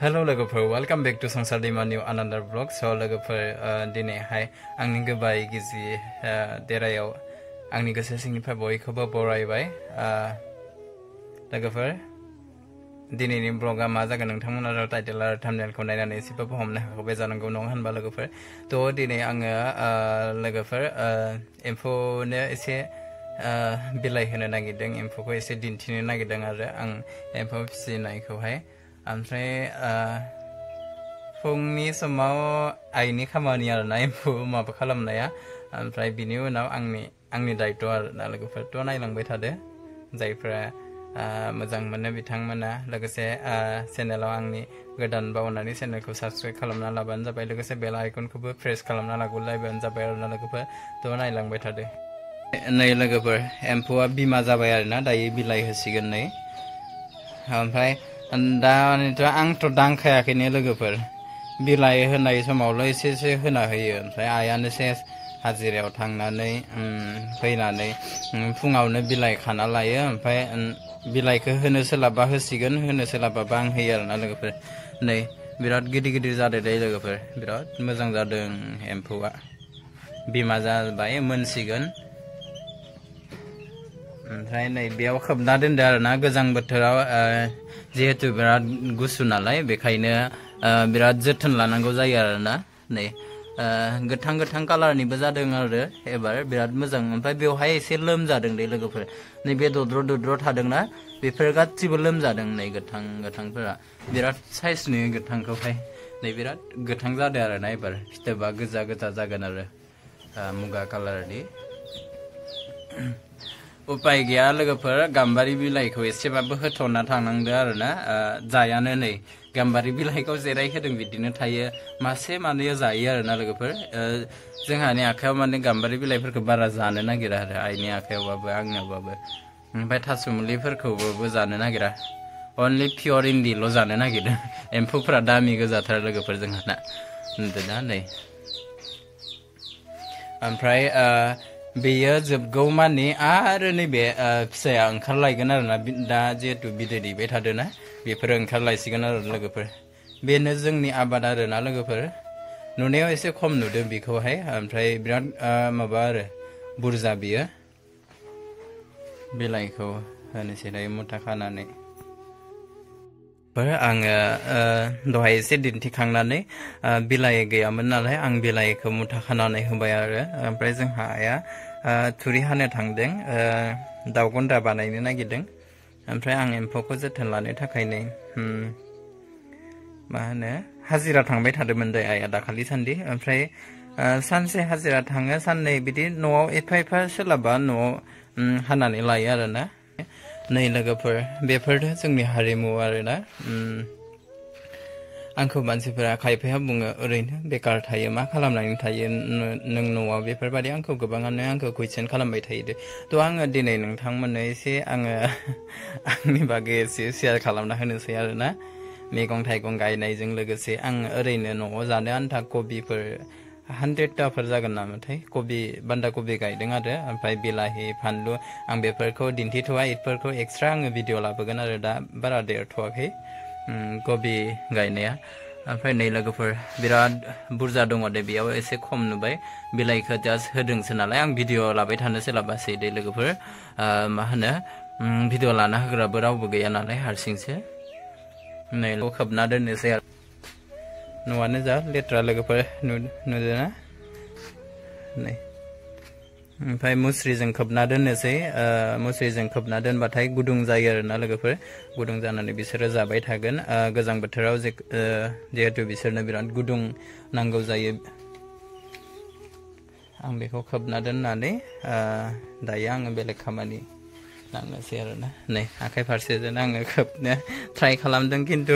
Hello लोगोफोर welcome back to संसार दैमा new another vlog so लोगोफोर दिनैहाय आंनि गोबाय गिजि देरायाव आंनि गोसो सिंनिफ्राय बयखौबो बरायबाय लोगोफोर दिनैनि ब्लगा मा जागोन नोंथांमोना टाइटेल आरो थाम्बनेलखौ नायनानै एसेबाबो हमनो हाखाबाय जानांगौ नङा होनबा लोगोफोर थ' दिनै आङो लोगोफोर एम्फौनो एसे बिलाइ होनो नागिरदों एम्फौखौ एसे दिन्थिनो नागिरदों आरो आं एम्फौ फिसिनायखौहाय ओमफ्राय फुंनि समाव आइनि खामानि आरोना एम्फौ माबा खालामनाया ओमफ्राय बिनि उनाव आंनि दायित्व आरोना लोगोफोरथ' नायलांबाय थादो जायफ्रा मोजां मोनो बिथांमोना लोगोसे चेनेलाव आंनि गोदान बावनानै चेनेलखौ साबस्क्राइब खालामना लाबानो जाबाय लोगोसे बेल आइकनखौबो प्रेस खालामना लाबानो जाबाय आरोना लोगोफोर थ' नायलांबाय थादो नै लोगोफोर एम्फौआ बिमा जाबाय आरोना दायो बिलाइ होसिगोन नै ओमफ्राय दानिथ' आंथ' दांखायाखैनो लोगोफोर बिलाइ होनाय समावल' एसे होना होयो ओमफ्राय आइयानो सेस हाजिरायाव थांनानै फैनानै फुङावनो बिलाइ खाना लायो ओमफ्राय बिलाइखौ होनो सोलाबबा होसिगोन होनो सोलाबाबा आं होयो आरोना लोगोफोर नै बिराद गिदिर जादों दे लोगोफोर बिराद मोजां जादों एम्फौआ बिमा जाबाय मोनसिगोन ओमफ्राय नै बेयाव खोबना दोनदो आरोना गोजां बोथोराव जिहेतु बिराद गुसु नालाय बेखायनो बिराद जोथोन लानांगौ जायो आरोना नै गोथां कालारनिबो जादों आरो एबार बिराद मोजां ओमफ्राय बेवहाय एसे लोमजादों दे लोगोफोर नैबे दद्र थादोंना बेफोर गासिबो लोमजादों नै गोथांफोरा बिराद साइज नुयो गोथांखौहाय नै बिराद गोथां जादों आरोना एबार फिथोबा गोजा जागोन आरो मुगा कालारनि उपाय गैया लोगोफोर गाम्बारि बिलाइखौ एसेबाबो होथ'ना थांनांदो आरोना जायानो नै गाम्बारि बिलाइखौ जेरै होदों बिदिनो थायो मासे मानैया जायो आरोना लोगोफोर जोंहानि आखायाव माने गाम्बारि बिलाइफोरखौ बारा जानो नागिरा आरो आइनि आखायावबाबो आंनियावबाबो ओमफ्राय थासुमलिफोरखौबो जानो नागिरा अनलि पियर इन्दिल' जानो नागिरदों एम्फौफोरा दामि गोजाथार लोगोफोर जोंहाना नुदोंना नै ओमफ्राय बेयो जोबगौ मानि आरो नैबे फिसाया ओंखारलायगोन आरोना दा जिहेतु बिदै दैबाय थादोंना बेफोरो ओंखारलायसिगोन आरो लोगोफोर बेनो जोंनि आबाद आरोना लोगोफोर नुनायाव एसे खम नुदों बेखौहाय ओमफ्राय बिराद माबा आरो बुरजा बियो बिलाइखौ होनोसै दायो मुथा खानानै आङो दहाय एसे दिन्थिखांनानै बिलाइ गैयामोन नालाय आं बिलाइखौ मुथा खानानै होबाय आरो ओमफ्राय जोंहा आइया थुरि हानो थांदों दाउ गन्द्रा बानायनो नागिरदों ओमफ्राय आं एम्फौखौ जोथोन लानो थाखाय नै मा होनो हाजिरा थांबाय थादोंमोन दे आइया दाखालि सान्दि ओमफ्राय सानसे हाजिरा थाङो साननै बिदि न'आव एफा सोलाबा न'आव हानानै लायो आरोना नै लोगोफोर बेफोरनो जोंनि हारिमु आरोना आंखौ मानसिफोरा खायफाया बुङो ओरैनो बेकार थायो मा खालामनानै थायो नों न'आव बेफोरबायदि आंखौ गोबाङानो आंखौ कुइसन खालामबाय थायो थ' आङो दिनै नोंथांमोननो एसे आङो आंनि बागै एसे शेयार खालामना होनोसै आरोना मैगं थाइगं गायनायजों लोगोसे आं ओरैनो न'आव जानो आन्था कबिफोर 100टाफोर जागोन नामाथाय बान्दा कबि गायदों आरो ओमफ्राय बिलाहि फानलु आं बेफोरखौ दिन्थिथ'वा इफोरखौ एक्सट्रा आङो भिडिअ लाबोगोन आरो दा बारा देरथ'वाखै कबि गायनाया ओमफ्राय नै लोगोफोर बिराद बुरजा दङ दे बेयाव एसे खम नुबाय बिलाइखौ जास्ट होदोंसो नालाय आं भिडिअ लाबाय थानो सोलाबासै दे लोगोफोर मा होनो भिडिअ लाना होग्राबो रावबो गैया नालाय हारसिंसो नै खोबना दोननोसै आरो न'आनो जा लेथ्रा लोगोफोर नुदोंना नै ओमफ्राय मुस्रिजों खोबना दोननोसै मुस्रिजों खोबना दोनबाथाय गुदुं जायो आरोना लोगोफोर गुदुं जानानै बिसोरो जाबाय थागोन गोजां बोथोराव जिहेतु बिसोरनो बिराद गुदुं नांगौ जायो आं बेखौ खोबना दोननानै दायो आङो बेलेग खामानि नांनोसै आरोना नै आखाइ फारसेजों आङो खोबनो ट्राइ खालामदों खिन्थु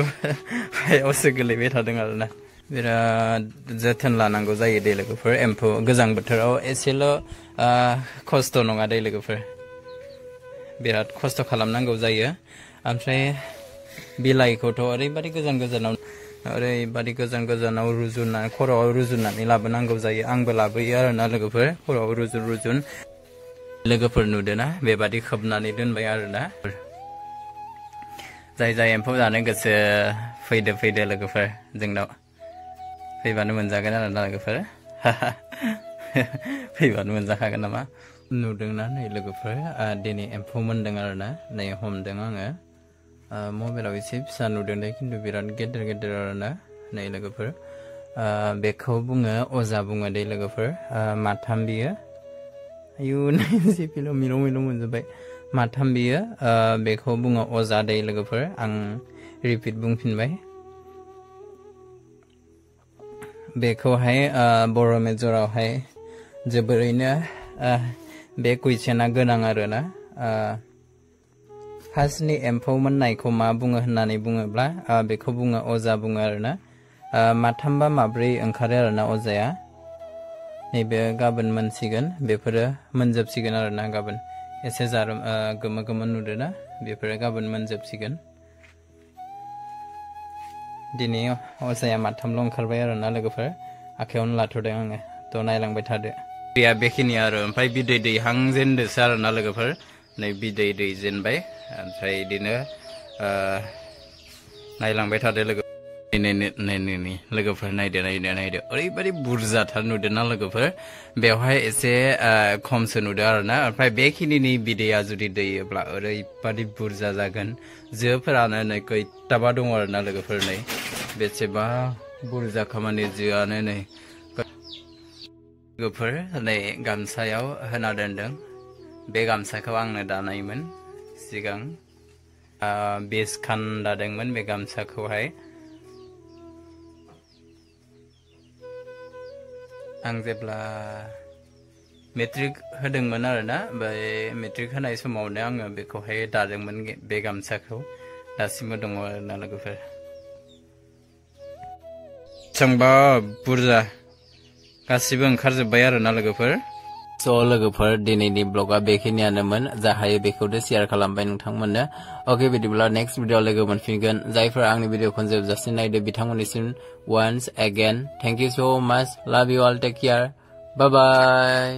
हायावसो गोलैबाय थादों आरोना बिराद जोथोन लानांगौ जायो दे लोगोफोर एम्फौ गोजां बोथोराव एसेल' खस्थ' नङा दे लोगोफोर बिराद खस्थ' खालामनांगौ जायो ओमफ्राय बिलाइखौथ' ओरैबादि गोजानाव खर'आव रुजुनानै लाबोनांगौ जायो आंबो लाबोयो आरोना लोगोफोर खर'आव रुजुन लोगोफोर नुदोंना बेबादि खोबनानै दोनबाय आरोना जाय एम्फौ जानो गोसो फैदो लोगोफोर जोंनाव फैबानो मोनजागोन आरो ना लोगोफोर फैबानो मोनजाखागोन नामा नुदोंना नै लोगोफोर दिनै एम्फौ मोनदों आरो ना नै हमदों आङो मबाइलाव एसे फिसा नुदों दे खिन्थु बिराद गेदेर आरो ना नै लोगोफोर बेखौ बुङो अजा बुङो दे लोगोफोर माथाम बियो आयु जिपिल' मिलौ मोनजोब्बाय माथाम बियो बेखौ बुङो अजा दे लोगोफोर आं रिपिट बुंफिनबाय बेखौहाय बर' मेजरावहाय जोबोरैनो बे कुइसना गोनां आरो ना फार्स्टनि एम्फौ मोननायखौ मा बुङो होननानै बुङोब्ला बेखौ बुङो अजा बुङो आरो ना माथामबा माब्रै ओंखारो आरो ना अजाया नैबे गाबोन मोनसिगोन बेफोरो मोनजोबसिगोन आरो ना गाबोन एसे जारोम गोमो नुदों ना बेफोरो गाबोन मोनजोबसिगोन दिनै अजाया माथामल' ओंखारबाय आरो ना लोगोफोर आखायावनो लाथ'दों आङो थ' नायलांबाय थादो दैया बेखिनि आरो ओमफ्राय बिदै दैहांजेनदोसो आरो ना लोगोफोर नै बिदै दैजेनबाय ओमफ्राय बिदिनो नायलांबाय थादो लोगो नै लोगोफोर नायदो ओरैबायदि बुरजाथार नुदों ना लोगोफोर बेवहाय एसे खमसो नुदों आरो ना ओमफ्राय बेखिनिनि बिदैया जुदि दैयोब्ला ओरैबायदि बुरजा जागोन जोफोरानो नै खैथाबा दङ आरो ना लोगोफोर नै बेसेबा बुरजा खामानि जोआनो नै लोगोफोर नै गामसायाव होना दोनदों बे गामसाखौ आंनो दानायमोन सिगां 20 खान दादोंमोन बे गामसाखौहाय आं जेब्ला मेट्रिक होदोंमोन आरो ना ओमफ्राय मेट्रिक होनाय समावनो आङो बेखौहाय दादोंमोन बे गामसाखौ दासिमबो दङ आरो ना लोगोफोर बेसेबांबा बुरजा गासिबो ओंखारजोब्बाय आरो ना लोगोफोर स' लोगोफोर दिनैनि ब्लगा बेखिनियानोमोन जा हायो बेखौनो शेयार खालामबाय नोंथांमोननो अके बिदिब्ला नेक्स्ट भिडिअ लोगो मोनफिनगोन जायफोरा आंनि भिडिअखौ जोबजासिम नायदो बिथांमोननिसिम once again thank you so much love you all take care bye bye